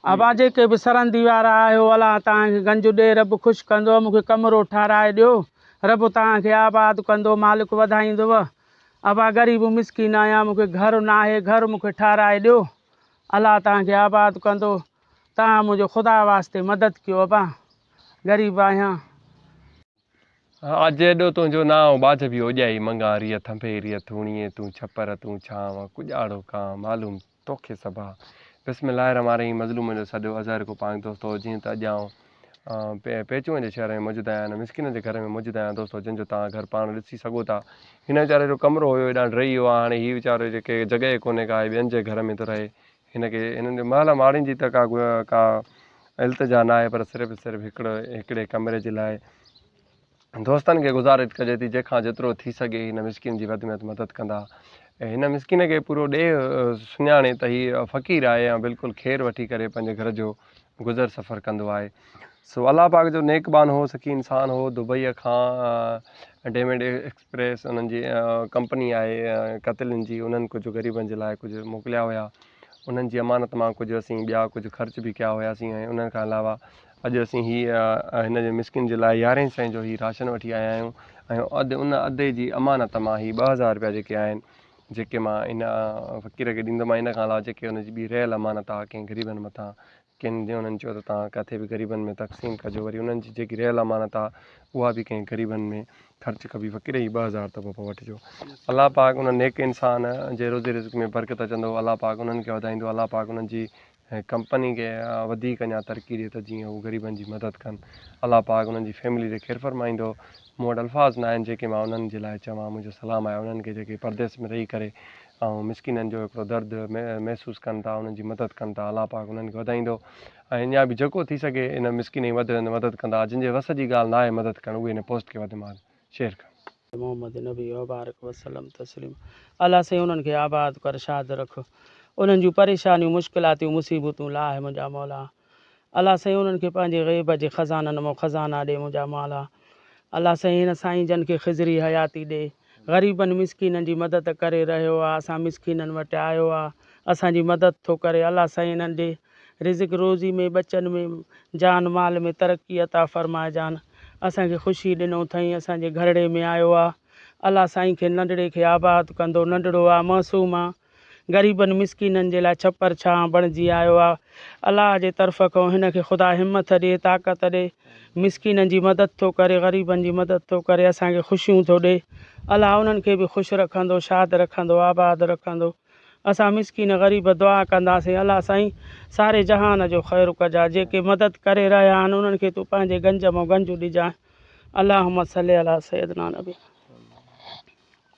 ابا جيڪي به سرندي وارا آهيو الله توهان کي گنج ڏي رب خوش ڪندو مون کي ڪمرو ٺهرائي ڏيو رب توهان کي آباد ڪندو مالڪ وڌائيندو ابا غريب مسڪين آهيان مون کي گهر ناهي گهر مون کي ٺهرائي ڏيو الله توهان کي آباد ڪندو توهان منهنجو خدا واسطي مدد ڪيو ابا غريب آهيان. اڄ ايڏو تنهنجو نانء ٻاجهه به اوڄائي منگان ريء ٿنڀي ريء ٿوڻيين تون ڇپر تون ڇانو ڪڄاڙو ڪان معلوم توکي سڀا. بسم الله الرحمٰن الرحيم مظلومن جو سڏ اظهر گوپانگ دوستو جيئن ته اڄ آئون پيچوئن جي شهر ۾ موجود آهيان هن مسڪينن جي گهر ۾ موجود آهيان دوستو جن جو توهان گهر پاڻ ڏسي سگهو ٿا هن ويچاري جو ڪمرو هيو هيڏانهن ڊهي ويو آهي هاڻي هي ويچارو جيڪي جڳهه ڪونهي ڪا هي ٻين جي گهر ۾ ٿو رهي هن کي هنن جو محل ماڙين جي ته ڪا ڪا التجا ناهي پر صرف صرف هڪڙو هڪڙي ڪمري جي لاء دوستن کي گذارش ڪجي ٿي جنهن کان جيترو ٿي سگهي هن مسڪين جي وڌ ۾ وڌ مدد ڪندا ۽ هن مسڪين کي پورو ڏيهه سڃاڻي ته هي فقير آهي ۽ بلڪل کير وٺي ڪري پنهنجي گهر جو گذر سفر ڪندو آهي سو الله پاڪ جو نيڪ ٻانهو هو سخي انسان هو دبئي کان ڊيمنڊ ايڪسپريس انهن جي ڪمپني آهي قتلن جي انهن ڪجهه غريبن جي لاء ڪجهه موڪليا هيا انهن جي امانت مان ڪجهه اسين ٻيا ڪجهه خرچ به ڪيا هياسين ۽ انهن کان علاوه اڄ اسين هي هن جي مسڪين جي لاء يارهين سئين جو هي راشن وٺي آيا آهيون ۽ اڌ ان ادي جي امانت مان هي 2000 رپيا جيڪي آهن جيڪي مان ان فقير کي ڏيندم ۽ ان کان علاوه جيڪي ان جي ٻي رهيل امانت آهي ڪنهن غريبن مٿان ڪن جي انهن چيو ته توهان ڪٿي به غريبن ۾ تقسيم ڪجو وري انهن جي جيڪي رهيل امانت آهي اها به ڪنهن غريبن ۾ خرچ ڪبي فقير هي 2000 ته بابا وٺجو الله پاڪ ان نيڪ انسان جي روزي رزق ۾ برڪت اچندو الله پاڪ انهن کي وڌائيندو الله پاڪ انهن جي ۽ ڪمپني کي وڌيڪ اڃا ترقي ڏي ته جيئن هو غريبن جي مدد ڪن الله پاڪ انهن جي فيملي تي خير فرمائيندو مون وٽ الفاظ ناهن جيڪي مان انهن جي لاء چوان منهنجو سلام آهي انهن کي جيڪي پرديس ۾ رهي ڪري ۽ مسڪينن جو هڪڙو درد محسوس ڪن ٿا انهن جي مدد ڪن ٿا الله پاڪ انهن کي وڌائيندو ۽ اڃا به جيڪو ٿي سگهي ان مسڪين جي مدد ڪندا جن جي وس جي ڳالهه ناهي مدد ڪرڻ اهي هن پوسٽ کي وڌ ۾ وڌ شيئر ڪن. محمد نبي وبارڪ وسلم تسليم الله سائين انهن کي آباد ڪر شاد رک انهن جون پريشانيون مشڪلاتيون مصيبتون لاهه منهنجا مولا الله سائين انهن کي پنهنجي غيب جي خزانن مان خزانا ڏي منهنجا مولا الله سائين هن سائين جن کي خضري حياتي ڏي غريبن مسڪينن جي مدد ڪري رهيو آ اسان مسڪينن وٽ آيو آ اسان جي مدد ٿو ڪري الله سائين انهن جي رزق روزي ۾ ٻچن ۾ جان مال ۾ ترقي عطا فرمائجان اسان کي خوشي ڏنو اٿئين اسان جي گهرڙي ۾ آيو آ الله سائين کي ننڍڙي کي آباد ڪندو ننڍڙو آ معصوم آ غريبن مسڪينن جي لاء ڇپر ڇانء بڻجي آيو آ الله جي طرف کان هن کي خدا همٿ ڏي طاقت ڏي مسڪينن جي مدد ٿو ڪري غريبن جي مدد ٿو ڪري اسان کي خوشيون ٿو ڏي الله انهن کي به خوش رکندو شاد رکندو آباد رکندو. اسان مسڪين غريب دعا ڪنداسين الله سائين ساري جهان جو خير ڪجا جيڪي مدد ڪري رهيا آهن انهن کي تون پنهنجي گنج مان گنج ڏجانء اللهم صلي علي سيدنا نبينا.